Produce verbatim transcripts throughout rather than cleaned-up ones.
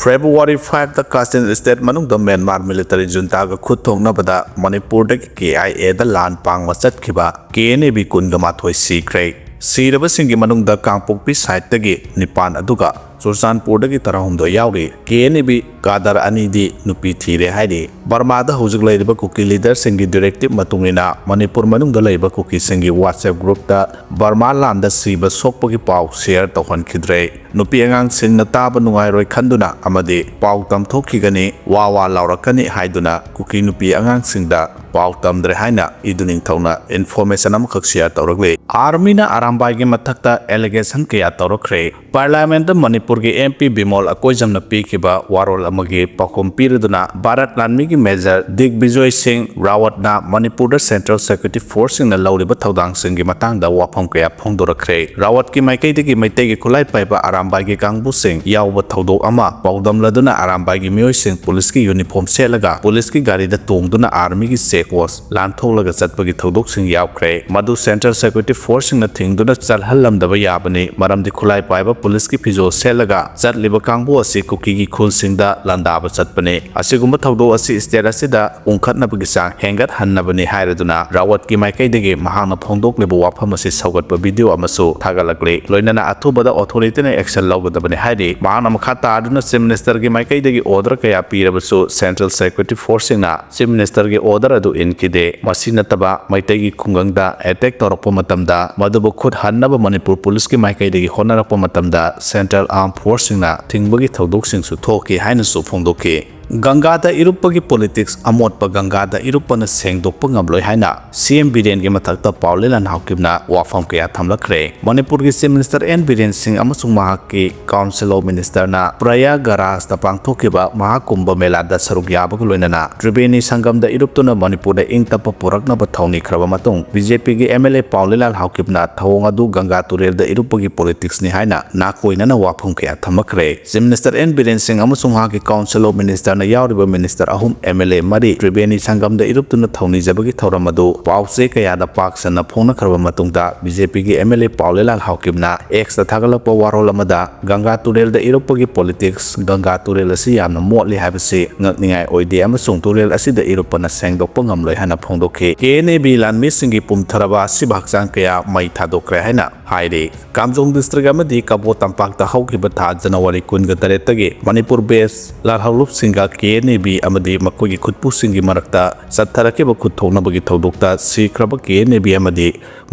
February five ꯗ Kachin State ꯃꯅꯨꯡꯗ Myanmar military junta ꯒ ꯈꯨꯠ ꯊꯣꯛꯅꯕꯗ ꯃꯅꯤꯄꯨꯔꯗꯒꯤ K I A ꯗ ꯂꯥꯟ ꯄꯥꯡꯕ ꯆꯠꯈꯤꯕ K N A B ꯀꯨꯟꯒ ꯃꯥꯊꯣꯏ ꯁꯤꯈ꯭ꯔꯦ꯫ ꯁꯤꯔꯕꯁꯤꯡꯒꯤ ꯃꯅꯨꯡꯗ ꯀꯥꯡꯄꯣꯛꯄꯤ side ꯇꯒꯤ ꯅꯤꯄꯥꯟ ꯑꯗꯨꯒ ꯆꯨꯔꯆꯥꯟꯄꯨꯔꯗꯒꯤ ꯇꯔꯥꯍꯨꯝꯗꯣꯏ ꯌꯥꯎꯔꯤ꯫ K N A B cadre ꯑꯅꯤꯗꯤ ꯅꯨꯄꯤ ꯊꯤꯔꯦ ꯍꯥꯏꯔꯤ꯫ ꯕꯔꯃꯥꯗ ꯍꯧꯖꯤꯛ ꯂꯩꯔꯤꯕ ꯀꯨꯀꯤ leader ꯁꯤꯡꯒꯤ directive ꯃꯇꯨꯡ ꯏꯟꯅ ꯃꯅꯤꯄꯨꯔ ꯃꯅꯨꯡꯗ ꯂꯩꯔꯤꯕ ꯀꯨꯀꯤꯁꯤꯡꯒꯤ WhatsApp group ꯇ ꯕꯔꯃꯥ ꯂꯥꯟꯗ ꯁꯤꯕ ꯁꯣꯛꯄꯒꯤ ꯄꯥꯎ share ꯇꯧꯍꯟꯈꯤꯗ꯭ꯔꯦ꯫ ꯅꯨꯄꯤ ꯑꯉꯥꯡꯁꯤꯡꯅ ꯇꯥꯕ ꯅꯨꯡꯉꯥꯏꯔꯣꯏ ꯈꯟꯗꯨꯅ ꯑꯃꯗꯤ ꯄꯥꯎ ꯇꯝꯊꯣꯛꯈꯤꯒꯅꯤ, ꯋꯥ ꯋꯥ ꯂꯥꯎꯔꯛꯀꯅꯤ ꯍꯥꯏꯗꯨꯅ ꯀꯨꯀꯤ ꯅꯨꯄꯤ ꯑꯉꯥꯡꯁꯤꯡꯗ ꯄꯥꯎ ꯇꯝꯗ꯭ꯔꯦ ꯍꯥꯏꯅ ꯏꯗꯨ ꯅꯤꯡꯊꯧꯅ information ꯑꯃꯈꯛ share ꯇꯧꯔꯛꯂꯤ꯫ Army ꯅ ꯑꯔꯥꯝꯕꯥꯏꯒꯤ ꯃꯊꯛꯇ allegation ꯀꯌꯥ ꯇꯧꯔꯛꯈ꯭ꯔꯦ꯫ Parliament ꯇ ꯃꯅꯤꯄꯨꯔꯒꯤ M P ꯕꯤꯃꯣꯜ ꯑꯀꯣꯏꯖꯝꯅ ꯄꯤꯈꯤꯕ ꯋꯥꯔꯣꯜ ꯑꯃꯒꯤ ꯄꯥꯎꯈꯨꯝ ꯄꯤꯔꯗꯨꯅ ꯚꯥꯔꯠ ꯂꯥꯟꯃꯤꯒꯤ Major ꯗꯤꯒꯕꯤꯖꯣꯏ ꯁꯤꯡ ꯔꯥꯋꯠꯅ ꯃꯅꯤꯄꯨꯔꯗ Central Security Force ꯁꯤꯡꯅ ꯂꯧꯔꯤꯕ ꯊꯧꯗꯥꯡꯁꯤꯡꯒꯤ ꯃꯇꯥꯡꯗ ꯋꯥꯐꯝ ꯀꯌꯥ ꯐꯣꯡꯗꯣꯔꯛꯈ꯭ꯔꯦ꯫ ꯔꯥꯋꯠꯀꯤ ꯃꯥꯏꯀꯩꯗꯒꯤ ꯃꯩꯇꯩꯒꯤ ꯈꯨꯠꯂꯥꯏ ꯄꯥꯏꯕ ꯑꯔꯥꯝꯕꯥꯏꯒꯤ ꯀꯥꯡꯕꯨꯁꯤꯡ ꯌꯥꯎꯕ ꯊꯧꯗꯣꯛ ꯑꯃ ꯄꯥꯎꯗꯝꯂꯗꯨꯅ ꯑꯔꯥꯝꯕꯥꯏꯒꯤ ꯃꯤꯑꯣꯏꯁꯤꯡ ꯄꯨꯂꯤꯁꯀꯤ uniform ꯁꯦꯠꯂꯒ ꯄꯨꯂꯤꯁꯀꯤ ꯒꯥꯔꯤꯗ ꯇꯣꯡꯗꯨꯅ army ꯒꯤ check post ꯂꯥꯟꯊꯣꯛꯂꯒ ꯆꯠꯄꯒꯤ ꯊꯧꯗꯣꯛꯁꯤꯡ ꯌꯥꯎꯈ꯭ꯔꯦ꯫ ꯃꯗꯨ Central Security Force ꯁꯤꯡꯅ ꯊꯤꯡꯗꯨꯅ ꯆꯠꯍꯜꯂꯝꯗꯕ ꯌꯥꯕꯅꯤ, ꯃꯔꯝꯗꯤ ꯈꯨꯠꯂꯥꯏ ꯄꯥꯏꯕ ꯄꯨꯂꯤꯁꯀꯤ ꯐꯤꯖꯣꯜ ꯁꯦꯠꯂꯒ ꯆꯠꯂꯤꯕ ꯀꯥꯡꯕꯨ ꯑꯁꯤ ꯀꯨꯀꯤꯒꯤ ꯈꯨꯜꯁꯤꯡꯗ ꯂꯥꯟꯗꯥꯕ ꯆꯠꯄꯅꯤ꯫ ꯑꯁꯤꯒꯨꯝꯕ ꯊꯧꯗꯣꯛ ꯑꯁꯤ state ꯑꯁꯤꯗ ꯎꯪꯈꯠꯅꯕꯒꯤ ꯆꯥꯡ ꯍꯦꯟꯒꯠꯍꯟꯅꯕꯅꯤ ꯍꯥꯏꯔꯗꯨꯅ ꯔꯥꯋꯠꯀꯤ ꯃꯥꯏꯀꯩꯗꯒꯤ ꯃꯍꯥꯛꯅ ꯐꯣꯡꯗꯣꯛꯂꯤꯕ ꯋꯥꯐꯝ ꯑꯁꯤ ꯁꯧꯒꯠꯄ video ꯑꯃꯁꯨ ꯊꯥꯒꯠꯂꯛꯂꯤ꯫ ꯂꯣꯏꯅꯅ ꯑꯊꯨꯕꯗ authority ꯅ action ꯂꯧꯒꯗꯕꯅꯤ ꯍꯥꯏꯔꯤ꯫ ꯃꯍꯥꯛꯅ ꯃꯈꯥ ꯇꯥꯗꯨꯅ Chief Minister ꯒꯤ ꯃꯥꯏꯀꯩꯗꯒꯤ order ꯀꯌꯥ ꯄꯤꯔꯕꯁꯨ Central Security Force ꯁꯤꯡꯅ Chief Minister ꯒꯤ order ꯑꯗꯨ ꯏꯟꯈꯤꯗꯦ꯫ ꯃꯁꯤ ꯅꯠꯇꯕ ꯃꯩꯇꯩꯒꯤ ꯈꯨꯡꯒꯪꯗ attack ꯇꯧꯔꯛꯄ ꯃꯇꯝꯗ ꯃꯗꯨꯕꯨ ꯈꯨꯠ ꯍꯟꯅꯕ ꯃꯅꯤꯄꯨꯔ ꯄꯨꯂꯤꯁꯀꯤ ꯃꯥꯏꯀꯩꯗꯒꯤ ꯍꯣꯠꯅꯔꯛꯄ ꯃꯇꯝꯗ Central Armed Force ꯁꯤꯡꯅ ꯊꯤꯡꯕꯒꯤ ꯊꯧꯗꯣꯛꯁꯤꯡꯁꯨ ꯊꯣꯛꯈꯤ ꯍꯥꯏꯅꯁꯨ ꯐꯣꯡꯗꯣꯛꯈꯤ꯫ ꯒꯪꯒꯥꯗ ꯏꯔꯨꯞꯄꯒꯤ politics, ꯑꯃꯣꯠꯄ ꯒꯪꯒꯥꯗ ꯏꯔꯨꯞꯄꯅ ꯁꯦꯡꯗꯣꯛꯄ ꯉꯝꯂꯣꯏ ꯍꯥꯏꯅ C M ꯕꯤꯔꯦꯟꯒꯤ ꯃꯊꯛꯇ ꯄꯥꯎ ꯂꯤꯂꯥꯟ ꯍꯥꯎꯀꯤꯞꯅ ꯋꯥꯐꯝ ꯀꯌꯥ ꯊꯝꯂꯛꯈ꯭ꯔꯦ꯫ ꯃꯅꯤꯄꯨꯔꯒꯤ Chief Minister N ꯕꯤꯔꯦꯟ ꯁꯤꯡ ꯑꯃꯁꯨꯡ ꯃꯍꯥꯛꯀꯤ Council of Minister ꯅ ꯄ꯭ꯔꯌꯥꯒꯔꯥꯖꯇ ꯄꯥꯡꯊꯣꯛꯈꯤꯕ ꯃꯍꯥꯀꯨꯝꯚ ꯃꯦꯂꯥꯗ ꯁꯔꯨꯛ ꯌꯥꯕꯒ ꯂꯣꯏꯅꯅ ꯇ꯭ꯔꯤꯕꯦꯅꯤ ꯁꯪꯒꯝꯗ ꯏꯔꯨꯞꯇꯨꯅ ꯃꯅꯤꯄꯨꯔꯗ ꯏꯪ ꯇꯞꯄ ꯄꯨꯔꯛꯅꯕ ꯊꯧꯅꯤꯈ꯭ꯔꯕ ꯃꯇꯨꯡ, B J P ꯒꯤ M L A ꯄꯥꯎ ꯂꯤꯂꯥꯟ ꯍꯥꯎꯀꯤꯞꯅ ꯊꯧꯑꯣꯡ ꯑꯗꯨ ꯒꯪꯒꯥ ꯇꯨꯔꯦꯜꯗ ꯏꯔꯨꯞꯄꯒꯤ politics ꯅꯤ ꯍꯥꯏꯅ ꯅꯥꯀꯣꯏꯅꯅ ꯋꯥꯐꯝ ꯀꯌꯥ ꯊꯝꯂꯛꯈ꯭ꯔꯦ꯫ Chief Minister N ꯕꯤꯔꯦꯟ ꯁꯤꯡ ꯑꯃꯁꯨꯡ ꯃꯍꯥꯛꯀꯤ Council of Minister ꯌꯥꯎꯔꯤꯕ ꯃꯤꯅꯤꯁꯇꯔ ꯑꯍꯨꯝ, ꯑꯦꯝ ꯑꯦꯜ ꯑꯦ ꯃꯔꯤ ꯇ꯭ꯔꯤꯕꯦꯅꯤ ꯁꯪꯒꯝꯗ ꯏꯔꯨꯞꯇꯨꯅ ꯊꯧꯅꯤꯖꯕꯒꯤ ꯊꯧꯔꯝ ꯑꯗꯨ ꯄꯥꯎ ꯆꯦ ꯀꯌꯥꯗ ꯄꯥꯛ ꯁꯟꯅ ꯐꯣꯡꯅꯈ꯭ꯔꯕ ꯃꯇꯨꯡꯗ, ꯕꯤ ꯖꯦ ꯄꯤꯒꯤ ꯑꯦꯝ ꯑꯦꯜ ꯑꯦ ꯄꯥꯎ ꯂꯩꯂꯥꯡ ꯍꯥꯎꯀꯤꯞꯅ ꯑꯦꯛꯁꯇ ꯊꯥꯒꯠꯂꯛꯄ ꯋꯥꯔꯣꯜ ꯑꯃꯗ, ꯒꯪꯒꯥ ꯇꯨꯔꯦꯜꯗ ꯏꯔꯨꯞꯄꯒꯤ ꯄꯣꯂꯤꯇꯤꯛꯁ, ꯒꯪꯒꯥ ꯇꯨꯔꯦꯜ ꯑꯁꯤ ꯌꯥꯝꯅ ꯃꯣꯠꯂꯤ ꯍꯥꯏꯕꯁꯤ ꯉꯛꯅꯤꯡꯉꯥꯏ ꯑꯣꯏꯗꯦ ꯑꯃꯁꯨꯡ ꯇꯨꯔꯦꯜ ꯑꯁꯤꯗ ꯏꯔꯨꯞꯄꯅ ꯁꯦꯡꯗꯣꯛꯄ ꯉꯝꯂꯣꯏ ꯍꯥꯏꯅ ꯐꯣꯡꯗꯣꯛꯈꯤ꯫ ꯀꯦ ꯑꯦꯟ ꯑꯦ ꯕꯤ ꯂꯥꯟꯃꯤꯁꯤꯡꯒꯤ ꯄꯨꯝꯊꯔꯕ ꯑꯁꯤꯕ ꯍꯛꯆꯥꯡ ꯀꯌꯥ ꯃꯩ ꯊꯥꯗꯣꯛꯈ꯭ꯔꯦ ꯍꯥꯏꯅ ꯍꯥꯏꯔꯤ꯫ ꯀꯥꯝꯖꯣꯡ ꯗꯤꯁꯇ꯭ꯔꯤꯛ ꯑꯃꯗꯤ ꯀꯕꯣ ꯇꯝꯄꯥꯛꯇ ꯍꯧꯈꯤꯕ ꯊꯥ ꯖꯅꯋꯥꯔꯤ ꯀꯨꯟꯒ ꯇꯔꯦꯠꯇꯒꯤ ꯃꯅꯤꯄꯨꯔ ꯕꯦꯁ ꯂꯥꯜꯍꯧꯂꯨꯞꯁꯤꯡꯒ ꯀꯦ ꯑꯦꯟ ꯑꯦ ꯕꯤ ꯑꯃꯗꯤ ꯃꯈꯣꯏꯒꯤ ꯈꯨꯠꯄꯨꯁꯤꯡꯒꯤ ꯃꯔꯛꯇ ꯆꯠꯊꯔꯛꯈꯤꯕ ꯈꯨꯠꯊꯣꯛꯅꯕꯒꯤ ꯊꯧꯗꯣꯛꯇ ꯁꯤꯈ꯭ꯔꯕ ꯀꯦ ꯑꯦꯟ ꯑꯦ ꯕꯤ ꯑꯃꯗꯤ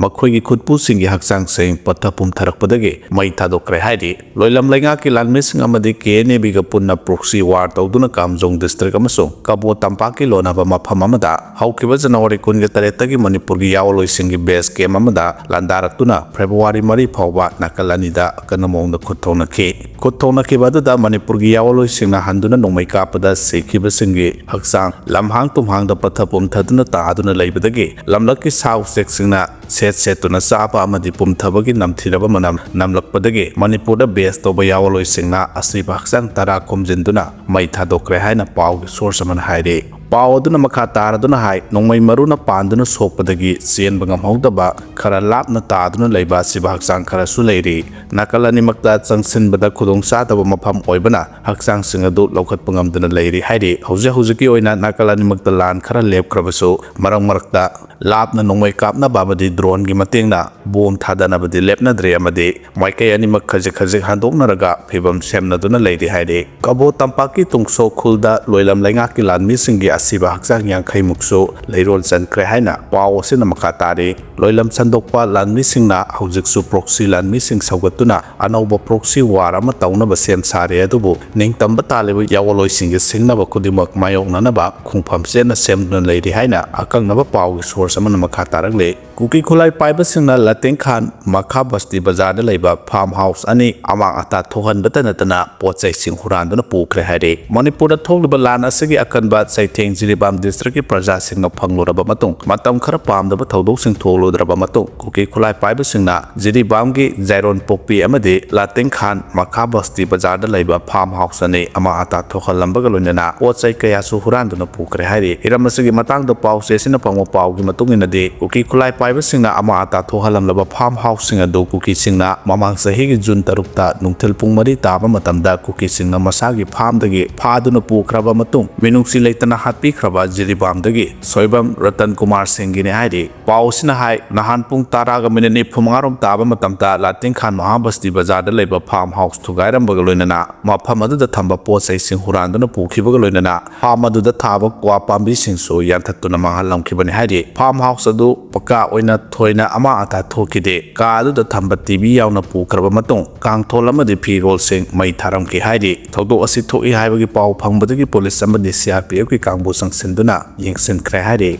ꯃꯈꯣꯏꯒꯤ ꯈꯨꯠꯄꯨꯁꯤꯡꯒꯤ ꯍꯛꯆꯥꯡꯁꯤꯡ ꯄꯠꯊ ꯄꯨꯝꯊꯔꯛꯄꯗꯒꯤ ꯃꯩ ꯊꯥꯗꯣꯛꯈ꯭ꯔꯦ ꯍꯥꯏꯔꯤ꯫ ꯂꯣꯏꯂꯝ ꯂꯩꯉꯥꯛꯀꯤ ꯂꯥꯟꯃꯤꯁꯤꯡ ꯑꯃꯗꯤ ꯀꯦ ꯑꯦꯟ ꯑꯦ ꯕꯤꯒ ꯄꯨꯟꯅ ꯄ꯭ꯔꯣꯛꯁꯤ ꯋꯥꯔ ꯇꯧꯗꯨꯅ ꯀꯥꯝꯖꯣꯡ ꯗꯤꯁꯇ꯭ꯔꯤꯛ ꯑꯃꯁꯨꯡ ꯀꯕꯣ ꯇꯝꯄꯥꯛꯀꯤ ꯂꯣꯟꯅꯕ ꯃꯐꯝ ꯑꯃꯗ ꯍꯧꯈꯤꯕ ꯖꯅꯋꯥꯔꯤ ꯀꯨꯟꯒ ꯇꯔꯦꯠꯇꯒꯤ ꯃꯅꯤꯄꯨꯔꯒꯤ ꯌꯥꯑꯣꯟꯂꯣꯏꯁꯤꯡꯒꯤ ꯕꯦꯁ ꯀꯦꯝ ꯑꯃꯗ ꯂꯥꯟꯗꯥꯔꯛꯇꯨꯅ ꯐꯦꯕ꯭ꯔꯨꯋꯥꯔꯤ ꯃꯔꯤ ꯐꯥꯎꯕ ꯅꯥꯀꯜ ꯑꯅꯤꯗ ꯑꯀꯟꯕ ꯃꯑꯣꯡꯗ ꯈꯨꯠ ꯊꯣꯛꯅꯈꯤ꯫ ꯈꯨꯠ ꯊꯣꯛꯅꯈꯤꯕ ꯑꯗꯨꯗ ꯃꯅꯤꯄꯨꯔꯒꯤ ꯌꯥꯑꯣꯟꯂꯣꯏꯁꯤꯡꯅ ꯍꯟꯗꯨꯅ ꯅꯣꯡꯃꯩ ꯀꯥꯞꯄꯗ ꯁꯤꯈꯤꯕꯁꯤꯡꯒꯤ ꯍꯛꯆꯥꯡ ꯂꯝꯍꯥꯡ ꯇꯨꯝꯍꯥꯡꯗ ꯄꯠꯊ ꯄꯨꯝꯊꯗꯨꯅ ꯇꯥꯗꯨꯅ ꯂꯩꯕꯗꯒꯤ ꯂꯝꯂꯛꯀꯤ ꯁꯥ ꯎꯆꯦꯛꯁꯤꯡꯅ ꯁꯦꯠ ꯁꯦꯠꯇꯨꯅ ꯆꯥꯕ ꯑꯃꯗꯤ ꯄꯨꯝꯊꯕꯒꯤ ꯅꯝꯊꯤꯔꯕ ꯃꯅꯝ ꯅꯝꯂꯛꯄꯗꯒꯤ ꯃꯅꯤꯄꯨꯔꯗ ꯕꯦꯁ ꯇꯧꯕ ꯌꯥꯑꯣꯟꯂꯣꯏꯁꯤꯡꯅ ꯑꯁꯤꯕ ꯍꯛꯆꯥꯡ ꯇꯔꯥ ꯈꯣꯝꯖꯤꯟꯗꯨꯅ ꯃꯩ ꯊꯥꯗꯣꯛꯈ꯭ꯔꯦ ꯍꯥꯏꯅ ꯄꯥꯎꯒꯤ ꯁꯣꯔꯁ ꯑꯃꯅ ꯍꯥꯏꯔꯤ꯫ ꯄꯥꯎ ꯑꯗꯨꯅ ꯃꯈꯥ ꯇꯥꯔꯗꯨꯅ ꯍꯥꯏ, ꯅꯣꯡꯃꯩ ꯃꯔꯨꯅ ꯄꯥꯟꯗꯨꯅ ꯁꯣꯛꯄꯗꯒꯤ ꯆꯦꯟꯕ ꯉꯝꯍꯧꯗꯕ ꯈꯔ ꯂꯥꯞꯅ ꯇꯥꯗꯨꯅ ꯂꯩꯕ ꯑꯁꯤꯕ ꯍꯛꯆꯥꯡ ꯈꯔꯁꯨ ꯂꯩꯔꯤ꯫ ꯅꯥꯀꯜ ꯑꯅꯤꯃꯛꯇ ꯆꯪꯁꯤꯟꯕꯗ ꯈꯨꯗꯣꯡꯆꯥꯗꯕ ꯃꯐꯝ ꯑꯣꯏꯕꯅ ꯍꯛꯆꯥꯡꯁꯤꯡ ꯑꯗꯨ ꯂꯧꯈꯠꯄ ꯉꯝꯗꯅ ꯂꯩꯔꯤ ꯍꯥꯏꯔꯤ꯫ ꯍꯧꯖꯤꯛ ꯍꯧꯖꯤꯛꯀꯤ ꯑꯣꯏꯅ ꯅꯥꯀꯜ ꯑꯅꯤꯃꯛꯇ ꯂꯥꯟ ꯈꯔ ꯂꯦꯞꯈ꯭ꯔꯕꯁꯨ, ꯃꯔꯛ ꯃꯔꯛꯇ ꯂꯥꯞꯅ ꯅꯣꯡꯃꯩ ꯀꯥꯞꯅꯕ ꯑꯃꯗꯤ ꯗ꯭ꯔꯣꯟꯒꯤ ꯃꯇꯦꯡꯅ ꯕꯣꯝ ꯊꯥꯗꯅꯕꯗꯤ ꯂꯦꯞꯅꯗ꯭ꯔꯤ ꯑꯃꯗꯤ ꯃꯥꯏꯀꯩ ꯑꯅꯤꯃꯛ ꯈꯖꯤꯛ ꯈꯖꯤꯛ ꯍꯟꯗꯣꯛꯅꯔꯒ ꯐꯤꯕꯝ ꯁꯦꯝꯅꯗꯨꯅ ꯂꯩꯔꯤ ꯍꯥꯏꯔꯤ꯫ ꯀꯕꯣ ꯇꯝꯄꯥꯛꯀꯤ ꯇꯨꯡꯁꯣ ꯈꯨꯜꯗ ꯂꯣꯏꯂꯝ ꯂꯩꯉꯥꯛꯀꯤ ꯂꯥꯟꯃꯤꯁꯤꯡꯒꯤ ꯑꯁꯤꯕ ꯍꯛꯆꯥꯡ ꯌꯥꯡꯈꯩ ꯃꯨꯛꯁꯨ ꯂꯩꯔꯣꯜ ꯆꯟꯈ꯭ꯔꯦ ꯍꯥꯏꯅ ꯄꯥꯎ ꯑꯁꯤꯅ ꯃꯈꯥ ꯇꯥꯔꯤ꯫ ꯂꯣꯏꯂꯝ ꯁꯟꯗꯣꯛꯄ ꯂꯥꯟꯃꯤꯁꯤꯡꯅ ꯍꯧꯖꯤꯛꯁꯨ ꯄ꯭ꯔꯣꯛꯁꯤ ꯂꯥꯟꯃꯤꯁꯤꯡ ꯁꯧꯒꯠꯇꯨꯅ ꯑꯅꯧꯕ ꯄ꯭ꯔꯣꯛꯁꯤ ꯋꯥꯔ ꯑꯃ ꯇꯧꯅꯕ ꯁꯦꯝ ꯁꯥꯔꯦ, ꯑꯗꯨꯕꯨ ꯅꯤꯡꯇꯝꯕ ꯇꯥꯜꯂꯤꯕ ꯌꯥꯑꯣꯟꯂꯣꯏꯁꯤꯡꯒꯤ ꯁꯤꯡꯅꯕ ꯈꯨꯗꯤꯡꯃꯛ ꯃꯥꯌꯣꯛꯅꯅꯕ ꯈꯣꯡꯐꯝ ꯆꯦꯠꯅ ꯁꯦꯝꯗꯨꯅ ꯂꯩꯔꯤ ꯍꯥꯏꯅ ꯑꯀꯛꯅꯕ ꯄꯥꯎꯒꯤ ꯁꯣꯔꯁ ꯑꯃꯅ ꯃꯈꯥ ꯇꯥꯔꯛꯂꯤ꯫ ꯀꯨꯀꯤ ꯈꯨꯠꯂꯥꯏ ꯄꯥꯏꯕꯁꯤꯡꯅ ꯂꯥꯇꯦꯡꯈꯥꯟ ꯃꯈꯥ ꯕꯁꯇꯤ ꯕꯖꯥꯔꯗ ꯂꯩꯕ ꯐꯥꯔꯝ ꯍꯥꯎꯁ ꯑꯅꯤ ꯑꯃꯥꯡ ꯑꯇꯥ ꯊꯣꯛꯍꯟꯕꯇ ꯅꯠꯇꯅ ꯄꯣꯠ ꯆꯩꯁꯤꯡ ꯍꯨꯔꯥꯟꯗꯨꯅ ꯄꯨꯈ꯭ꯔꯦ ꯍꯥꯏꯔꯤ꯫ ꯃꯅꯤꯄꯨꯔꯗ ꯊꯣꯛꯂꯤꯕ ꯂꯥꯟ ꯑꯁꯤꯒꯤ ꯑꯀꯟꯕ ꯆꯩꯊꯦꯡ ꯖꯤꯔꯤꯕꯥꯝ ꯗꯤꯁꯇ꯭ꯔꯤꯛꯀꯤ ꯄ꯭ꯔꯖꯥꯁꯤꯡꯅ ꯐꯪꯂꯨꯔꯕ ꯃꯇꯨꯡ, ꯃꯇꯝ ꯈꯔ ꯄꯥꯝꯗꯕ ꯊꯧꯗꯣꯛꯁꯤꯡ ꯊꯣꯛꯂꯨꯗ꯭ꯔꯕ ꯃꯇꯨꯡ, ꯀꯨꯀꯤ ꯈꯨꯠꯂꯥꯏ ꯄꯥꯏꯕꯁꯤꯡꯅ ꯖꯤꯔꯤꯕꯥꯝꯒꯤ ꯖꯥꯏꯔꯣꯟ ꯄꯣꯛꯄꯤ ꯑꯃꯗꯤ ꯂꯥꯇꯦꯡꯈꯥꯟ ꯃꯈꯥ ꯕꯁꯇꯤ ꯕꯖꯥꯔꯗ ꯂꯩꯕ ꯐꯥꯔꯝ ꯍꯥꯎꯁ ꯑꯅꯤ ꯑꯃꯥꯡ ꯑꯇꯥ ꯊꯣꯛꯍꯜꯂꯝꯕꯒ ꯂꯣꯏꯅꯅ ꯄꯣꯠ ꯆꯩ ꯀꯌꯥꯁꯨ ꯍꯨꯔꯥꯟꯗꯨꯅ ꯄꯨꯈ꯭ꯔꯦ ꯍꯥꯏꯔꯤ꯫ ꯍꯤꯔꯝ ꯑꯁꯤꯒꯤ ꯃꯇꯥꯡꯗ ꯄꯥꯎ ꯆꯦꯁꯤꯅ ꯐꯪꯕ ꯄꯥꯎꯒꯤ ꯃꯇꯨꯡ ꯏꯟꯅꯗꯤ, ꯀꯨꯀꯤ ꯈꯨꯠꯂꯥꯏ ꯄꯥꯏꯕꯁꯤꯡꯅ ꯑꯃꯥꯡ ꯑꯇꯥ ꯊꯣꯛꯍꯜꯂꯝꯂꯕ ꯐꯥꯔꯝ ꯍꯥꯎꯁꯁꯤꯡ ꯑꯗꯨ ꯀꯨꯀꯤꯁꯤꯡꯅ ꯃꯃꯥꯡ ꯆꯍꯤꯒꯤ ꯖꯨꯟ ꯇꯔꯨꯛꯇ ꯅꯨꯡꯊꯤꯜ ꯄꯨꯡ ꯃꯔꯤ ꯇꯥꯕ ꯃꯇꯝꯗ ꯀꯨꯀꯤꯁꯤꯡꯅ ꯃꯁꯥꯒꯤ ꯐꯥꯔꯝꯗꯒꯤ ꯐꯥꯗꯨꯅ ꯄꯨꯈ꯭ꯔꯕ ꯃꯇꯨꯡ, ꯃꯤꯅꯨꯡꯁꯤ ꯂꯩꯇꯅ ꯍꯥꯠꯄꯤꯈ꯭ꯔꯕ ꯖꯤꯔꯤꯕꯥꯝꯗꯒꯤ ꯁꯣꯏꯕꯝ ꯔꯇꯟ ꯀꯨꯃꯥꯔ ꯁꯤꯡꯒꯤꯅꯤ ꯍꯥꯏꯔꯤ꯫ ꯄꯥꯎ ꯑꯁꯤꯅ ꯍꯥꯏ, ꯅꯍꯥꯟ ꯄꯨꯡ ꯇꯔꯥꯒ ꯃꯤꯅꯤꯠ ꯅꯤꯐꯨ ꯃꯉꯥ ꯔꯣꯝ ꯇꯥꯕ ꯃꯇꯝꯗ ꯂꯥꯇꯤꯡꯈꯥꯟ ꯃꯍꯥꯕꯁꯇꯤ ꯕꯖꯥꯔꯗ ꯂꯩꯕ ꯐꯥꯔꯝ ꯍꯥꯎꯁ ꯊꯨꯒꯥꯏꯔꯝꯕꯒ ꯂꯣꯏꯅꯅ ꯃꯐꯝ ꯑꯗꯨꯗ ꯊꯝꯕ ꯄꯣꯠ ꯆꯩꯁꯤꯡ ꯍꯨꯔꯥꯟꯗꯨꯅ ꯄꯨꯈꯤꯕꯒ ꯂꯣꯏꯅꯅ ꯐꯥꯔꯝ ꯑꯗꯨꯗ ꯊꯥꯕ ꯀ꯭ꯋꯥ ꯄꯥꯝꯕꯤꯁꯤꯡꯁꯨ ꯌꯥꯟꯊꯠꯇꯨꯅ ꯃꯥꯡꯍꯜꯂꯝꯈꯤꯕꯅꯤ ꯍꯥꯏꯔꯤ꯫ ꯐꯥꯔꯝ ꯍꯥꯎꯁ ꯑꯗꯨ ꯄꯀꯥ ꯑꯣꯏꯅ ꯊꯣꯏꯅ ꯑꯃꯥꯡ ꯑꯇꯥ ꯊꯣꯛꯈꯤꯗꯦ꯫ ꯀꯥ ꯑꯗꯨꯗ ꯊꯝꯕ ꯇꯤ ꯚꯤ ꯌꯥꯎꯅ ꯄꯨꯈ꯭ꯔꯕ ꯃꯇꯨꯡ, ꯀꯥꯡꯊꯣꯜ ꯑꯃꯗꯤ ꯐꯤꯔꯣꯜꯁꯤꯡ ꯃꯩ ꯊꯥꯔꯝꯈꯤ ꯍꯥꯏꯔꯤ꯫ ꯊꯧꯗꯣꯛ ꯑꯁꯤ ꯊꯣꯛꯏ ꯍꯥꯏꯕꯒꯤ ꯄꯥꯎ ꯐꯪꯕꯗꯒꯤ ꯄꯨꯂꯤꯁ ꯑꯃꯗꯤ ꯁꯤ ꯑꯥꯔ ꯄꯤ ꯑꯦꯐꯀꯤ ꯀꯥꯡꯕꯨ ꯆꯪꯁꯤꯟꯗꯨꯅ ꯌꯦꯡꯁꯤꯟꯈ꯭ꯔꯦ ꯍꯥꯏꯔꯤ꯫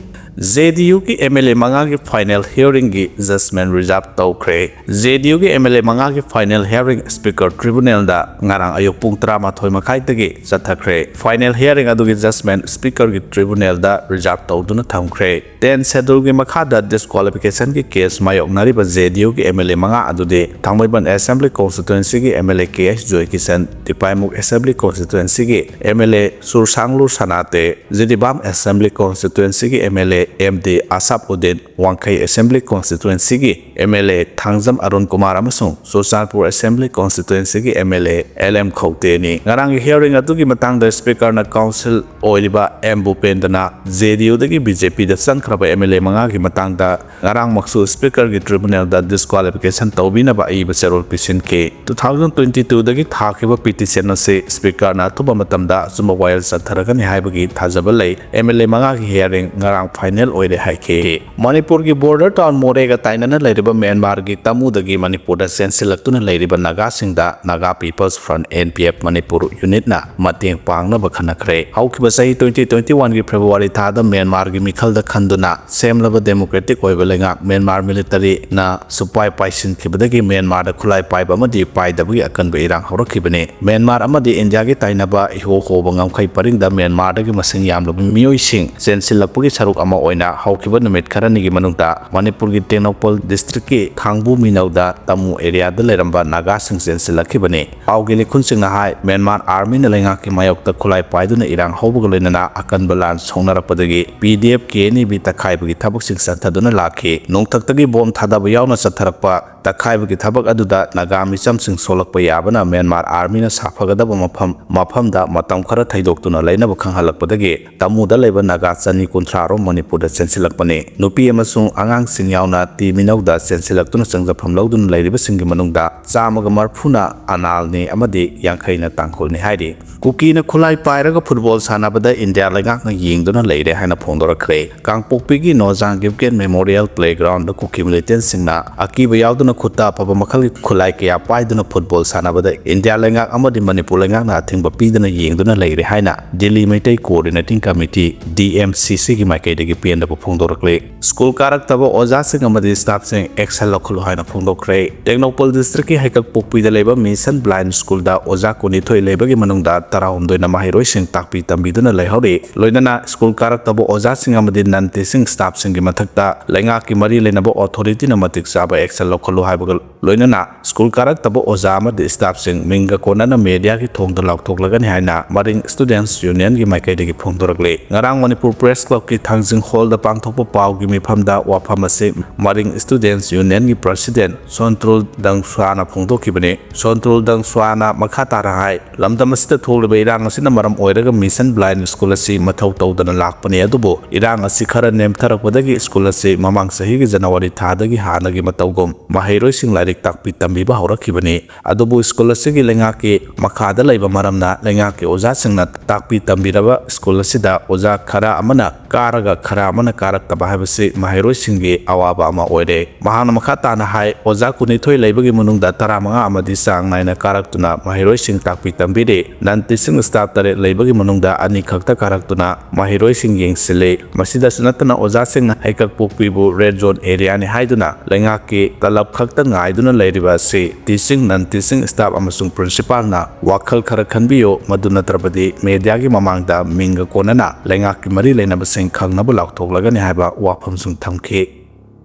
ꯖꯦ ꯗꯤ ꯌꯨꯒꯤ ꯑꯦꯝ ꯑꯦꯜ ꯑꯦ ꯃꯉꯥꯒꯤ ꯐꯥꯏꯅꯦꯜ ꯍꯤꯌꯔꯤꯡꯒꯤ ꯖꯖꯃꯦꯟ ꯔꯤꯖꯥꯔꯚ ꯇꯧꯈ꯭ꯔꯦ꯫ ꯖꯦ ꯗꯤ ꯌꯨꯒꯤ ꯑꯦꯝ ꯑꯦꯜ ꯑꯦ ꯃꯉꯥꯒꯤ ꯐꯥꯏꯅꯦꯜ ꯍꯤꯌꯔꯤꯡ ꯁ꯭ꯄꯤꯀꯔ ꯇ꯭ꯔꯤꯕꯨꯅꯦꯜꯗ ꯉꯔꯥꯡ ꯑꯌꯨꯛ ꯄꯨꯡ ꯇꯔꯥꯃꯥꯊꯣꯏ ꯃꯈꯥꯏꯗꯒꯤ ꯆꯠꯊꯈ꯭ꯔꯦ꯫ ꯐꯥꯏꯅꯦꯜ ꯍꯤꯌꯔꯤꯡ ꯑꯗꯨꯒꯤ ꯖꯖꯃꯦꯟ ꯁ꯭ꯄꯤꯀꯔꯒꯤ ꯇ꯭ꯔꯤꯕꯨꯅꯦꯜꯗ ꯔꯤꯖꯥꯔꯚ ꯇꯧꯗꯨꯅ ꯊꯝꯈ꯭ꯔꯦ꯫ ꯇꯦꯟ ꯁꯦꯗꯨꯜꯒꯤ ꯃꯈꯥꯗ ꯗꯤꯁꯀ꯭ꯋꯥꯂꯤꯐꯤꯀꯦꯁꯟꯒꯤ ꯀꯦꯁ ꯃꯥꯌꯣꯛꯅꯔꯤꯕ ꯖꯦ ꯗꯤ ꯌꯨꯒꯤ ꯑꯦꯝ ꯑꯦꯜ ꯑꯦ ꯃꯉꯥ ꯑꯗꯨꯗꯤ ꯊꯥꯡꯃꯩꯕꯟ ꯑꯦꯁꯦꯝꯕ꯭ꯂꯤ ꯀꯣꯟꯁꯇꯤꯇ꯭ꯋꯦꯟꯁꯤꯒꯤ M L A K H Joykishan, Tipaimukh assembly ꯀꯣꯟꯁꯇꯤꯇ꯭ꯋꯦꯟꯁꯤꯒꯤ M L A Ngursanglur Sanate, Jiribam assembly ꯀꯣꯟꯁꯇꯤꯇ꯭ꯋꯦꯟꯁꯤꯒꯤ M L A M D Ashab Uddin, Wangkhei assembly ꯀꯣꯟꯁꯇꯤꯇ꯭ꯋꯦꯟꯁꯤꯒꯤ M L A Thangjam Arun Kumar ꯑꯃꯁꯨꯡ ꯆꯨꯔꯆꯥꯟꯄꯨꯔ ꯑꯦꯁꯦꯝꯕ꯭ꯂꯤ ꯀꯣꯟꯁꯇꯤꯇ꯭ꯋꯦꯟꯁꯤꯒꯤ M L A L M ꯈꯧꯇꯦꯅꯤ꯫ ꯉꯔꯥꯡꯒꯤ ꯍꯤꯌꯔꯤꯡ ꯑꯗꯨꯒꯤ ꯃꯇꯥꯡꯗ ꯁ꯭ꯄꯤꯀꯔꯅ ꯀꯥꯎꯟꯁꯤꯜ ꯑꯣꯏꯔꯤꯕ ꯑꯦꯝ ꯚꯨꯄꯦꯟꯗ꯭ꯔꯅ ꯖꯦ ꯗꯤ ꯌꯨꯗꯒꯤ ꯕꯤ ꯖꯦ ꯄꯤꯗ ꯆꯪꯈ꯭ꯔꯕ ꯑꯦꯝ ꯑꯦꯜ ꯑꯦ ꯃꯉꯥꯒꯤ ꯃꯇꯥꯡꯗ ꯉꯔꯥꯡꯃꯛꯁꯨ ꯁ꯭ꯄꯤꯀꯔꯒꯤ ꯇ꯭ꯔꯤꯕꯨꯅꯦꯜꯗ ꯗꯤꯁꯀ꯭ꯋꯥꯂꯤꯐꯤꯀꯦꯁꯟ ꯇꯧꯕꯤꯅꯕ ꯑꯏꯕ ꯆꯦꯔꯣꯜ ꯄꯤꯁꯤꯟꯈꯤ꯫ ꯇꯨ ꯊꯥꯎꯖꯟ ꯇ꯭ꯋꯦꯟꯇꯤ ꯇꯨꯗꯒꯤ ꯊꯥꯈꯤꯕ ꯄꯤꯇꯤꯁꯟ ꯑꯁꯤ ꯁ꯭ꯄꯤꯀꯔꯅ ꯑꯊꯨꯕ ꯃꯇꯝꯗ ꯑꯆꯨꯝꯕ ꯋꯥꯌꯦꯜ ꯆꯠꯊꯔꯒꯅꯤ ꯍꯥꯏꯕꯒꯤ ꯊꯥꯖꯕ ꯂꯩ꯫ ꯑꯦꯝ ꯑꯦꯜ ꯑꯦ ꯃꯉꯥꯒꯤ ꯍꯤꯌꯔꯤꯡ ꯉꯔꯥꯡ ꯐꯥꯏꯅꯦꯜ ꯑꯣꯏꯔꯦ ꯍꯥꯏꯈꯤ꯫ ꯃꯅꯤꯄꯨꯔꯒꯤ ꯕꯣꯔꯗꯔ ꯇꯥꯎꯟ ꯃꯣꯔꯦꯒ ꯇꯥꯏꯅꯅ ꯂꯩꯔꯤꯕ ꯃ꯭ꯌꯥꯟꯃꯥꯔꯒꯤ ꯇꯃꯨꯗꯒꯤ ꯃꯅꯤꯄꯨꯔꯗ ꯆꯦꯟꯁꯤꯜꯂꯛꯇꯨꯅ ꯂꯩꯔꯤꯕ ꯅꯥꯒꯥꯁꯤꯡꯗ Naga People's Front, N P F, Manipur ꯌꯨꯅꯤꯠꯅ ꯃꯇꯦꯡ ꯄꯥꯡꯅꯕ ꯈꯟꯅꯈ꯭ꯔꯦ꯫ ꯍꯧꯈꯤꯕ ꯆꯍꯤ twenty twenty-one ꯒꯤ February ꯊꯥꯗ ꯃ꯭ꯌꯥꯟꯃꯥꯔꯒꯤ ꯃꯤꯈꯜꯗ ꯈꯟꯗꯨꯅ ꯁꯦꯝꯂꯕ democratic ꯑꯣꯏꯕ ꯂꯩꯉꯥꯛ ꯃ꯭ꯌꯥꯟꯃꯥꯔ military ꯅ ꯁꯨꯄꯥꯏ ꯄꯥꯏꯁꯤꯟꯈꯤꯕꯗꯒꯤ ꯃ꯭ꯌꯥꯟꯃꯥꯔꯗ ꯈꯨꯠꯂꯥꯏ ꯄꯥꯏꯕ ꯑꯃꯗꯤ ꯄꯥꯏꯗꯕꯒꯤ ꯑꯀꯟꯕ ꯏꯔꯥꯡ ꯍꯧꯔꯛꯈꯤꯕꯅꯤ꯫ ꯃ꯭ꯌꯥꯟꯃꯥꯔ ꯑꯃꯗꯤ ꯏꯟꯗꯤꯌꯥꯒꯤ ꯇꯥꯏꯅꯕ ꯏꯍꯣ ꯍꯣꯕ ꯉꯝꯈꯩ ꯄꯔꯤꯡꯗ ꯃ꯭ꯌꯥꯟꯃꯥꯔꯗꯒꯤ ꯃꯁꯤꯡ ꯌꯥꯝꯂꯕ ꯃꯤꯑꯣꯏꯁꯤꯡ ꯆꯦꯟꯁꯤꯜꯂꯛꯄꯒꯤ ꯁꯔꯨꯛ ꯑꯃ ꯑꯣꯏꯅ ꯍꯧꯈꯤꯕ ꯅꯨꯃꯤꯠ ꯈꯔꯅꯤꯒꯤ ꯃꯅꯨꯡꯗ ꯃꯅꯤꯄꯨꯔꯒꯤ ꯇꯦꯡꯅꯧꯄꯜ district ꯀꯤ ꯈꯥꯡꯕꯨ ꯃꯤꯅꯧꯗ ꯇꯃꯨ area ꯗ ꯂꯩꯔꯝꯕ ꯅꯥꯒꯥꯁꯤꯡ ꯆꯦꯟꯁꯤꯜꯂꯛꯈꯤꯕꯅꯤ꯫ ꯄꯥꯎꯒꯤ ꯂꯤꯈꯨꯟꯁꯤꯡꯅ ꯍꯥꯏ, ꯃ꯭ꯌꯥꯟꯃꯥꯔ army ꯅ ꯂꯩꯉꯥꯛꯀꯤ ꯃꯥꯌꯣꯛꯇ ꯈꯨꯠꯂꯥꯏ ꯄꯥꯏꯗꯨꯅ ꯏꯔꯥꯡ ꯍꯧꯕꯒ ꯂꯣꯏꯅꯅ ꯑꯀꯟꯕ ꯂꯥꯟ ꯁꯣꯛꯅꯔꯛꯄꯗꯒꯤ P D F K N A ꯕꯤ ꯇꯛꯈꯥꯏꯕꯒꯤ ꯊꯕꯛꯁꯤꯡ ꯆꯠꯊꯗꯨꯅ ꯂꯥꯛꯈꯤ꯫ ꯅꯣꯡꯊꯛꯇꯒꯤ ꯕꯣꯝ ꯊꯥꯗꯕ ꯌꯥꯎꯅ ꯆꯠꯊꯔꯛꯄ ꯇꯛꯈꯥꯏꯕꯒꯤ ꯊꯕꯛ ꯑꯗꯨꯗ ꯅꯥꯒꯥ ꯃꯤꯆꯝꯁꯤꯡ ꯁꯣꯛꯂꯛꯄ ꯌꯥꯕꯅ ꯃ꯭ꯌꯥꯟꯃꯥꯔ army ꯅ ꯁꯥꯐꯒꯗꯕ ꯃꯐꯝ, ꯃꯐꯝꯗ ꯃꯇꯝ ꯈꯔ ꯊꯩꯗꯣꯛꯇꯨꯅ ꯂꯩꯅꯕ ꯈꯪꯍꯜꯂꯛꯄꯗꯒꯤ ꯇꯃꯨꯗ ꯂꯩꯕ ꯅꯥꯒꯥ ꯆꯅꯤ ꯀꯨꯟꯊ꯭ꯔꯥ ꯔꯣꯝ ꯃꯅꯤꯄꯨꯔꯗ ꯆꯦꯟꯁꯤꯜꯂꯛꯄꯅꯤ꯫ ꯅꯨꯄꯤ ꯑꯃꯁꯨꯡ ꯑꯉꯥꯡꯁꯤꯡ ꯌꯥꯎꯅ ꯇꯤ ꯃꯤꯅꯧꯗ ꯆꯦꯟꯁꯤꯜꯂꯛꯇꯨꯅ ꯆꯪꯖꯐꯝ ꯂꯧꯗꯨꯅ ꯂꯩꯔꯤꯕꯁꯤꯡꯒꯤ ꯃꯅꯨꯡꯗ ꯆꯥꯝꯃꯒ ꯃꯔꯐꯨꯅ ꯑꯅꯥꯜꯅꯤ ꯑꯃꯗꯤ ꯌꯥꯡꯈꯩꯅ ꯇꯥꯡꯈꯨꯜꯅꯤ ꯍꯥꯏꯔꯤ꯫ ꯀꯨꯀꯤꯅ ꯈꯨꯠꯂꯥꯏ ꯄꯥꯏꯔꯒ football ꯁꯥꯟꯅꯕꯗ ꯏꯟꯗꯤꯌꯥ ꯂꯩꯉꯥꯛꯅ ꯌꯦꯡꯗꯨꯅ ꯂꯩꯔꯦ ꯍꯥꯏꯅ ꯐꯣꯡꯗꯣꯔꯛꯈ꯭ꯔꯦ꯫ ꯀꯥꯡꯄꯣꯛꯄꯤꯒꯤ ꯅꯣꯖꯥꯡ ꯒꯤꯐꯀꯦꯟ Memorial Playground ꯗ ꯀꯨꯀꯤ militant ꯁꯤꯡꯅ ꯑꯀꯤꯕ ꯌꯥꯎꯗꯅ ꯈꯨꯠꯇ ꯑꯐꯕ ꯃꯈꯜꯒꯤ ꯈꯨꯠꯂꯥꯏ ꯀꯌꯥ ꯄꯥꯏꯗꯨꯅ football ꯁꯥꯟꯅꯕꯗ ꯏꯟꯗꯤꯌꯥ ꯂꯩꯉꯥꯛ ꯑꯃꯗꯤ ꯃꯅꯤꯄꯨꯔ ꯂꯩꯉꯥꯛꯅ ꯑꯊꯤꯡꯕ ꯄꯤꯗꯨꯅ ꯌꯦꯡꯗꯨꯅ ꯂꯩꯔꯦ ꯍꯥꯏꯅ Delhi Meitei Coordinating Committee, D M C C ꯒꯤ ꯃꯥꯏꯀꯩꯗꯒꯤ ꯄꯦꯟꯗꯕ ꯐꯣꯡꯗꯣꯔꯛꯂꯦ꯫ ꯁ꯭ꯀꯨꯜ ꯀꯥꯔꯛꯇꯕ ꯑꯣꯖꯥꯁꯤꯡ ꯑꯃꯗꯤ staff ꯁꯤꯡ action ꯂꯧꯈꯠꯂꯨ ꯍꯥꯏꯅ ꯐꯣꯡꯗꯣꯛꯈ꯭ꯔꯦ꯫ ꯇꯦꯡꯅꯧꯄꯜ district ꯀꯤ ꯍꯩꯀꯛꯄꯣꯛꯄꯤꯗ ꯂꯩꯕ mission blind school ꯗ ꯑꯣꯖꯥ ꯀꯨꯟꯅꯤꯊꯣꯏ ꯂꯩꯕꯒꯤ ꯃꯅꯨꯡꯗ ꯇꯔꯥꯍꯨꯝꯗꯣꯏꯅ ꯃꯍꯩꯔꯣꯏꯁꯤꯡ ꯇꯥꯛꯄꯤ ꯇꯝꯕꯤꯗꯨꯅ ꯂꯩꯍꯧꯔꯤ꯫ ꯂꯣꯏꯅꯅ ꯁ꯭ꯀꯨꯜ ꯀꯥꯔꯛꯇꯕ ꯑꯣꯖꯥꯁꯤꯡ ꯑꯃꯗꯤ non teaching staff ꯁꯤꯡꯒꯤ ꯃꯊꯛꯇ ꯂꯩꯉꯥꯛꯀꯤ ꯃꯔꯤ ꯂꯩꯅꯕ authority ꯅ ꯃꯇꯤꯛ ꯆꯥꯕ action ꯂꯧꯈꯠꯂꯨ ꯍꯥꯏꯕꯒ ꯂꯣꯏꯅꯅ ꯁ꯭ꯀꯨꯜ ꯀꯥꯔꯛꯇꯕ ꯑꯣꯖꯥ ꯑꯃꯗꯤ staff ꯁꯤꯡ ꯃꯤꯡꯒ ꯀꯣꯟꯅꯅ media ꯒꯤ ꯊꯣꯡꯗ ꯂꯥꯎꯊꯣꯛꯂꯒꯅꯤ ꯍꯥꯏꯅ ꯃꯔꯤꯡ Students Union ꯒꯤ ꯃꯥꯏꯀꯩꯗꯒꯤ ꯐꯣꯡꯗꯣꯔꯛꯂꯤ꯫ ꯉꯔꯥꯡ ꯃꯅꯤꯄꯨꯔ Press Club ꯀꯤ ꯊꯥꯡꯖꯤꯡ hall ꯗ ꯄꯥꯡꯊꯣꯛꯄ ꯄꯥꯎꯒꯤ ꯃꯤꯐꯝꯗ ꯋꯥꯐꯝ ꯑꯁꯤ ꯃꯔꯤꯡ Students Union ꯒꯤ President ꯁꯣꯟꯇ꯭ꯔꯨꯜ ꯗꯪꯁ꯭ꯋꯥꯅ ꯐꯣꯡꯗꯣꯛꯈꯤꯕꯅꯤ꯫ ꯁꯣꯟꯇ꯭ꯔꯨꯜ ꯗꯪꯁ꯭ꯋꯥꯅ ꯃꯈꯥ ꯇꯥꯅ ꯍꯥꯏ, ꯂꯝꯗꯝ ꯑꯁꯤꯗ ꯊꯣꯛꯂꯤꯕ ꯏꯔꯥꯡ ꯑꯁꯤꯅ ꯃꯔꯝ ꯑꯣꯏꯔꯒ mission blind school ꯑꯁꯤ ꯃꯊꯧ ꯇꯧꯗꯅ ꯂꯥꯛꯄꯅꯤ, ꯑꯗꯨꯕꯨ ꯏꯔꯥꯡ ꯑꯁꯤ ꯈꯔ ꯅꯦꯝꯊꯔꯛꯄꯗꯒꯤ ꯁ꯭ꯀꯨꯜ ꯑꯁꯤ ꯃꯃꯥꯡ ꯆꯍꯤꯒꯤ ꯖꯅꯋꯥꯔꯤ ꯊꯥꯗꯒꯤ ꯍꯥꯟꯅꯒꯤ ꯃꯇꯧꯒꯨꯝ ꯃꯍꯩꯔꯣꯏꯁꯤꯡ ꯂꯥꯏꯔꯤꯛ ꯇꯥꯛꯄꯤ ꯇꯝꯕꯤꯕ ꯍꯧꯔꯛꯈꯤꯕꯅꯤ꯫ ꯑꯗꯨꯕꯨ ꯁ꯭ꯀꯨꯜ ꯑꯁꯤꯒꯤ ꯂꯩꯉꯥꯛꯀꯤ ꯃꯈꯥꯗ ꯂꯩꯕ ꯃꯔꯝꯅ ꯂꯩꯉꯥꯛꯀꯤ ꯑꯣꯖꯥꯁꯤꯡꯅ ꯇꯥꯛꯄꯤ ꯇꯝꯕꯤꯔꯕ ꯁ꯭ꯀꯨꯜ ꯑꯁꯤꯗ ꯑꯣꯖꯥ ꯈꯔ ꯑꯃꯅ ꯀꯥꯔꯒ ꯈꯔ ꯑꯃꯅ ꯀꯥꯔꯛꯇꯕ ꯍꯥꯏꯕꯁꯤ ꯃꯍꯩꯔꯣꯏꯁꯤꯡꯒꯤ ꯑꯋꯥꯕ ꯑꯃ ꯑꯣꯏꯔꯦ꯫ ꯃꯍꯥꯛꯅ ꯃꯈꯥ ꯇꯥꯅ ꯍꯥꯏ, ꯑꯣꯖꯥ ꯀꯨꯟꯅꯤꯊꯣꯏ ꯂꯩꯕꯒꯤ ꯃꯅꯨꯡꯗ ꯇꯔꯥꯃꯉꯥ ꯑꯃꯗꯤ ꯆꯥꯡ ꯅꯥꯏꯅ ꯀꯥꯔꯛꯇꯨꯅ ꯃꯍꯩꯔꯣꯏꯁꯤꯡ ꯇꯥꯛꯄꯤ ꯇꯝꯕꯤꯔꯤ꯫ Non teaching staff ꯇꯔꯦꯠ ꯂꯩꯕꯒꯤ ꯃꯅꯨꯡꯗ ꯑꯅꯤꯈꯛꯇ ꯀꯥꯔꯛꯇꯨꯅ ꯃꯍꯩꯔꯣꯏꯁꯤꯡ ꯌꯦꯡꯁꯤꯜꯂꯤ꯫ ꯃꯁꯤꯗꯁꯨ ꯅꯠꯇꯅ ꯑꯣꯖꯥꯁꯤꯡꯅ ꯍꯩꯀꯛꯄꯣꯛꯄꯤꯕꯨ red zone area ꯅꯤ ꯍꯥꯏꯗꯨꯅ ꯂꯩꯉꯥꯛꯀꯤ ꯇꯂꯕ ꯈꯛꯇ ꯉꯥꯏꯗꯨꯅ ꯂꯩꯔꯤꯕ ꯑꯁꯤ teaching, non teaching staff ꯑꯃꯁꯨꯡ principal ꯅ ꯋꯥꯈꯜ ꯈꯔ ꯈꯟꯕꯤꯌꯨ, ꯃꯗꯨ ꯅꯠꯇ꯭ꯔꯕꯗꯤ media ꯒꯤ ꯃꯃꯥꯡꯗ ꯃꯤꯡꯒ ꯀꯣꯟꯅꯅ ꯂꯩꯉꯥꯛꯀꯤ ꯃꯔꯤ ꯂꯩꯅꯕꯁꯤꯡ ꯈꯪꯅꯕ ꯂꯥꯎꯊꯣꯛꯂꯒꯅꯤ ꯍꯥꯏꯕ ꯋꯥꯐꯝꯁꯨ ꯊꯝꯈꯤ꯫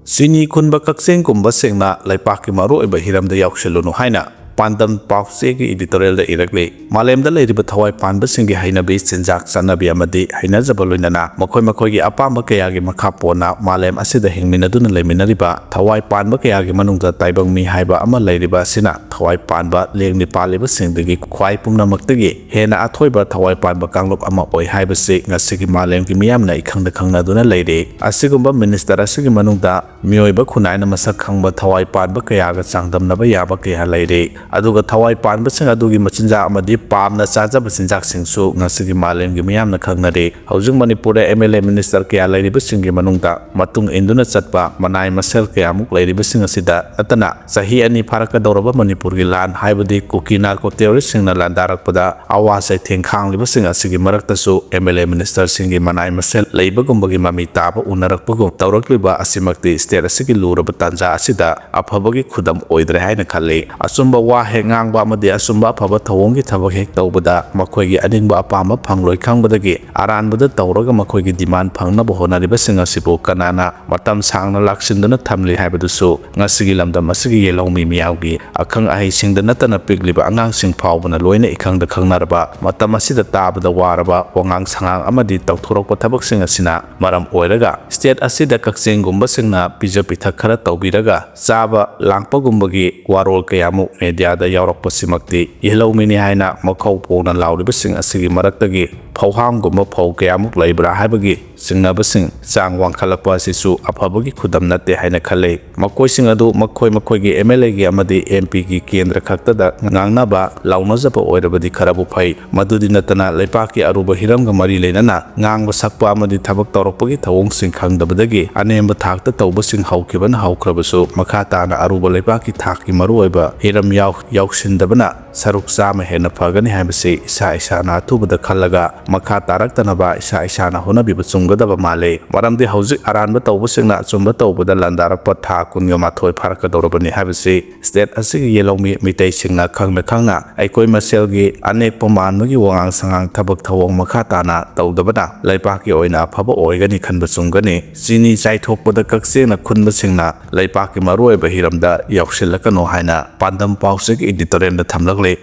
ꯆꯤꯅꯤ ꯈꯨꯟꯕ ꯀꯛꯆꯦꯡꯒꯨꯝꯕꯁꯤꯡꯅ ꯂꯩꯄꯥꯛꯀꯤ ꯃꯔꯨꯑꯣꯏꯕ ꯍꯤꯔꯝꯗ ꯌꯥꯎꯁꯤꯜꯂꯨꯅꯨ ꯍꯥꯏꯅ ꯄꯥꯟꯗꯝ ꯄꯥꯎꯆꯦꯒꯤ editorial ꯗ ꯏꯔꯛꯂꯤ꯫ ꯃꯥꯂꯦꯝꯗ ꯂꯩꯔꯤꯕ ꯊꯋꯥꯏ ꯄꯥꯟꯕꯁꯤꯡꯒꯤ ꯍꯩꯅꯕꯤ, ꯆꯤꯟꯖꯥꯛ, ꯆꯠꯅꯕꯤ ꯑꯃꯗꯤ ꯍꯩꯅꯖꯕ ꯂꯣꯏꯅꯅ ꯃꯈꯣꯏ ꯃꯈꯣꯏꯒꯤ ꯑꯄꯥꯝꯕ ꯀꯌꯥꯒꯤ ꯃꯈꯥ ꯄꯣꯟꯅ ꯃꯥꯂꯦꯝ ꯑꯁꯤꯗ ꯍꯤꯡꯃꯤꯟꯅꯗꯨꯅ ꯂꯩꯃꯤꯟꯅꯔꯤꯕ ꯊꯋꯥꯏ ꯄꯥꯟꯕ ꯀꯌꯥꯒꯤ ꯃꯅꯨꯡꯗ ꯇꯥꯏꯕꯪ ꯃꯤ ꯍꯥꯏꯕ ꯑꯃ ꯂꯩꯔꯤꯕ ꯑꯁꯤꯅ ꯊꯋꯥꯏ ꯄꯥꯟꯕ ꯂꯦꯡꯃꯤ ꯄꯥꯜꯂꯤꯕꯁꯤꯡꯗꯒꯤ ꯈ꯭ꯋꯥꯏ ꯄꯨꯝꯅꯃꯛꯇꯒꯤ ꯍꯦꯟꯅ ꯑꯊꯣꯏꯕ ꯊꯋꯥꯏ ꯄꯥꯟꯕ ꯀꯥꯡꯂꯨꯞ ꯑꯃ ꯑꯣꯏ ꯍꯥꯏꯕꯁꯤ ꯉꯁꯤꯒꯤ ꯃꯥꯂꯦꯝꯒꯤ ꯃꯤꯌꯥꯝꯅ ꯏꯈꯪꯗ ꯈꯪꯅꯗꯨꯅ ꯂꯩꯔꯤ꯫ ꯑꯁꯤꯒꯨꯝꯕ minister ꯑꯁꯤꯒꯤ ꯃꯅꯨꯡꯗ ꯃꯤꯑꯣꯏꯕ ꯈꯨꯟꯅꯥꯏꯅ ꯃꯁꯛ ꯈꯪꯕ ꯊꯋꯥꯏ ꯄꯥꯟꯕ ꯀꯌꯥꯒ ꯆꯥꯡꯗꯝꯅꯕ ꯌꯥꯕ ꯀꯌꯥ ꯂꯩꯔꯤ꯫ ꯑꯗꯨꯒ ꯊꯋꯥꯏ ꯄꯥꯟꯕꯁꯤꯡ ꯑꯗꯨꯒꯤ ꯃꯆꯤꯟꯖꯥꯛ ꯑꯃꯗꯤ ꯄꯥꯝꯅ ꯆꯥꯖꯕ ꯆꯤꯟꯖꯥꯛꯁꯤꯡꯁꯨ ꯉꯁꯤꯒꯤ ꯃꯥꯂꯦꯝꯒꯤ ꯃꯤꯌꯥꯝꯅ ꯈꯪꯅꯔꯤ꯫ ꯍꯧꯖꯤꯛ ꯃꯅꯤꯄꯨꯔꯗ MLA minister ꯀꯌꯥ ꯂꯩꯔꯤꯕꯁꯤꯡꯒꯤ ꯃꯅꯨꯡꯗ ꯃꯇꯨꯡ ꯏꯟꯗꯨꯅ ꯆꯠꯄ ꯃꯅꯥꯏ ꯃꯁꯦꯜ ꯀꯌꯥꯃꯨꯛ ꯂꯩꯔꯤꯕꯁꯤꯡ ꯑꯁꯤꯗ ꯅꯠꯇꯅ ꯆꯍꯤ ꯑꯅꯤ ꯐꯥꯔꯛꯀꯗꯧꯔꯕ ꯃꯅꯤꯄꯨꯔꯒꯤ ꯂꯥꯟ ꯍꯥꯏꯕꯗꯤ ꯀꯨꯀꯤ narco terrorist ꯁꯤꯡꯅ ꯂꯥꯟꯗꯥꯔꯛꯄꯗ ꯑꯋꯥ ꯆꯩꯊꯦꯡ ꯈꯥꯡꯂꯤꯕꯁꯤꯡ ꯑꯁꯤꯒꯤ ꯃꯔꯛꯇꯁꯨ MLA minister ꯁꯤꯡꯒꯤ ꯃꯅꯥꯏ ꯃꯁꯦꯜ ꯂꯩꯕꯒꯨꯝꯕꯒꯤ ꯃꯃꯤ ꯇꯥꯕ ꯎꯅꯔꯛꯄꯒꯨꯝ ꯇꯧꯔꯛꯂꯤꯕ ꯑꯁꯤꯃꯛꯇꯤ state ꯑꯁꯤꯒꯤ ꯂꯨꯔꯕ ꯇꯥꯟꯖꯥ ꯑꯁꯤꯗ ꯑꯐꯕꯒꯤ ꯈꯨꯗꯝ ꯑꯣꯏꯗ꯭ꯔꯦ ꯍꯥꯏꯅ ꯈꯜꯂꯤ꯫ ꯑꯆꯨꯝꯕ ꯋꯥ ꯍꯦꯛ ꯉꯥꯡꯕ ꯑꯃꯗꯤ ꯑꯆꯨꯝꯕ ꯑꯐꯕ ꯊꯧꯑꯣꯡꯒꯤ ꯊꯕꯛ ꯍꯦꯛ ꯇꯧꯕꯗ ꯃꯈꯣꯏꯒꯤ ꯑꯅꯤꯡꯕ ꯑꯄꯥꯝꯕ ꯐꯪꯂꯣꯏ ꯈꯪꯕꯗꯒꯤ ꯑꯔꯥꯟꯕꯗ ꯇꯧꯔꯒ ꯃꯈꯣꯏꯒꯤ demand ꯐꯪꯅꯕ ꯍꯣꯠꯅꯔꯤꯕꯁꯤꯡ ꯑꯁꯤꯕꯨ ꯀꯅꯥꯅ ꯃꯇꯝ ꯁꯥꯡꯅ ꯂꯥꯛꯁꯤꯟꯗꯨꯅ ꯊꯝꯂꯤ ꯍꯥꯏꯕꯗꯨꯁꯨ ꯉꯁꯤꯒꯤ ꯂꯝꯗꯝ ꯑꯁꯤꯒꯤ ꯌꯦꯜꯍꯧꯃꯤ ꯃꯤꯌꯥꯝꯒꯤ ꯑꯈꯪ ꯑꯍꯩꯁꯤꯡꯗ ꯅꯠꯇꯅ ꯄꯤꯛꯂꯤꯕ ꯑꯉꯥꯡꯁꯤꯡ ꯐꯥꯎꯕꯅ ꯂꯣꯏꯅ ꯏꯈꯪꯗ ꯈꯪꯅꯔꯕ ꯃꯇꯝ ꯑꯁꯤꯗ ꯇꯥꯕꯗ ꯋꯥꯔꯕ ꯋꯥꯉꯥꯡ ꯁꯉꯥꯡ ꯑꯃꯗꯤ ꯇꯧꯊꯣꯔꯛꯄ ꯊꯕꯛꯁꯤꯡ ꯑꯁꯤꯅ ꯃꯔꯝ ꯑꯣꯏꯔꯒ state ꯑꯁꯤꯗ ꯀꯛꯆꯦꯡꯒꯨꯝꯕꯁꯤꯡꯅ ꯄꯤꯖ ꯄꯤꯊꯛ ꯈꯔ ꯇꯧꯕꯤꯔꯒ ꯆꯥꯕ ꯂꯥꯡꯄꯒꯨꯝꯕꯒꯤ ꯋꯥꯔꯣꯜ ꯀꯌꯥꯃꯨꯛ media ꯑꯗ ꯌꯥꯎꯔꯛꯄꯁꯤꯃꯛꯇꯤ ꯌꯦꯜꯍꯧꯃꯤꯅꯤ ꯍꯥꯏꯅ ꯃꯈꯧ ꯄꯣꯡꯅ ꯂꯥꯎꯔꯤꯕꯁꯤꯡ ꯑꯁꯤꯒꯤ ꯃꯔꯛꯇꯒꯤ ꯐꯧꯍꯥꯝꯒꯨꯝꯕ ꯐꯧ ꯀꯌꯥꯃꯨꯛ ꯂꯩꯕ꯭ꯔꯥ ꯍꯥꯏꯕꯒꯤ ꯆꯤꯡꯅꯕꯁꯤꯡ ꯆꯥꯡ ꯋꯥꯡꯈꯠꯂꯛꯄ ꯑꯁꯤꯁꯨ ꯑꯐꯕꯒꯤ ꯈꯨꯗꯝ ꯅꯠꯇꯦ ꯍꯥꯏꯅ ꯈꯜꯂꯤ꯫ ꯃꯈꯣꯏꯁꯤꯡ ꯑꯗꯨ ꯃꯈꯣꯏ ꯃꯈꯣꯏꯒꯤ MLAꯒꯤ ꯑꯃꯗꯤ MPꯒꯤ ꯀꯦꯟꯗ꯭ꯔ ꯈꯛꯇꯗ ꯉꯥꯡꯅꯕ ꯂꯥꯎꯅꯖꯕ ꯑꯣꯏꯔꯕꯗꯤ ꯈꯔꯕꯨ ꯐꯩ꯫ ꯃꯗꯨꯗꯤ ꯅꯠꯇꯅ ꯂꯩꯄꯥꯛꯀꯤ ꯑꯔꯨꯕ ꯍꯤꯔꯝꯒ ꯃꯔꯤ ꯂꯩꯅꯅ ꯉꯥꯡꯕ ꯁꯛꯄ ꯑꯃꯗꯤ ꯊꯕꯛ ꯇꯧꯔꯛꯄꯒꯤ ꯊꯧꯑꯣꯡꯁꯤꯡ ꯈꯪꯗꯕꯗꯒꯤ ꯑꯅꯦꯝꯕ ꯊꯥꯛꯇ ꯇꯧꯕꯁꯤꯡ ꯍꯧꯈꯤꯕꯅ ꯍꯧꯈ꯭ꯔꯕꯁꯨ, ꯃꯈꯥ ꯇꯥꯅ ꯑꯔꯨꯕ ꯂꯩꯄꯥꯛꯀꯤ ꯊꯥꯛꯀꯤ ꯃꯔꯨꯑꯣꯏꯕ ꯍꯤꯔꯝ ꯌꯥꯎ-, ꯌꯥꯎꯁꯤꯟꯗꯕꯅ ꯁꯔꯨꯛ ꯆꯥꯝꯃ ꯍꯦꯟꯅ ꯐꯒꯅꯤ ꯍꯥꯏꯕꯁꯤ ꯏꯁꯥ ꯏꯁꯥꯅ ꯑꯊꯨꯕꯗ ꯈꯜꯂꯒ ꯃꯈꯥ ꯇꯥꯔꯛꯇꯅꯕ ꯏꯁꯥ ꯏꯁꯥꯅ ꯍꯣꯠꯅꯕꯤꯕ ꯆꯨꯝꯒꯗꯕ ꯃꯥꯜꯂꯤ꯫ ꯃꯔꯝꯗꯤ ꯍꯧꯖꯤꯛ ꯑꯔꯥꯟꯕ ꯇꯧꯕꯁꯤꯡꯅ ꯑꯆꯨꯝꯕ ꯇꯧꯕꯗ ꯂꯥꯟꯗꯥꯔꯛꯄ ꯊꯥ ꯀꯨꯟꯒ ꯃꯥꯊꯣꯏ ꯐꯥꯔꯛꯀꯗꯧꯔꯕꯅꯤ ꯍꯥꯏꯕꯁꯤ state ꯑꯁꯤꯒꯤ ꯌꯦꯜꯍꯧꯃꯤ ꯃꯤꯇꯩꯁꯤꯡꯅ ꯈꯪꯅ ꯈꯪꯅ ꯑꯩꯈꯣꯏ ꯃꯁꯦꯜꯒꯤ ꯑꯅꯦꯛꯄ ꯃꯥꯟꯕꯒꯤ ꯋꯥꯉꯥꯡ ꯁꯉꯥꯡ ꯊꯕꯛ ꯊꯧꯑꯣꯡ ꯃꯈꯥ ꯇꯥꯅ ꯇꯧꯗꯕꯅ ꯂꯩꯄꯥꯛꯀꯤ ꯑꯣꯏꯅ ꯑꯐꯕ ꯑꯣꯏꯒꯅꯤ ꯈꯟꯕ ꯆꯨꯝꯒꯅꯤ꯫ ꯆꯤꯅꯤ ꯆꯥꯏꯊꯣꯛꯄꯗ ꯀꯛꯆꯦꯡꯅ ꯈꯨꯟꯕꯁꯤꯡꯅ ꯂꯩꯄꯥꯛꯀꯤ ꯃꯔꯨꯑꯣꯏꯕ ꯍꯤꯔꯝꯗ ꯌꯥꯎꯁꯤꯜꯂꯛꯀꯅꯨ ꯍꯥꯏꯅ ꯄꯥꯟꯗꯝ ꯄꯥꯎꯆꯦꯒꯤ editorialꯗ ꯊꯝꯂꯛꯂꯤ꯫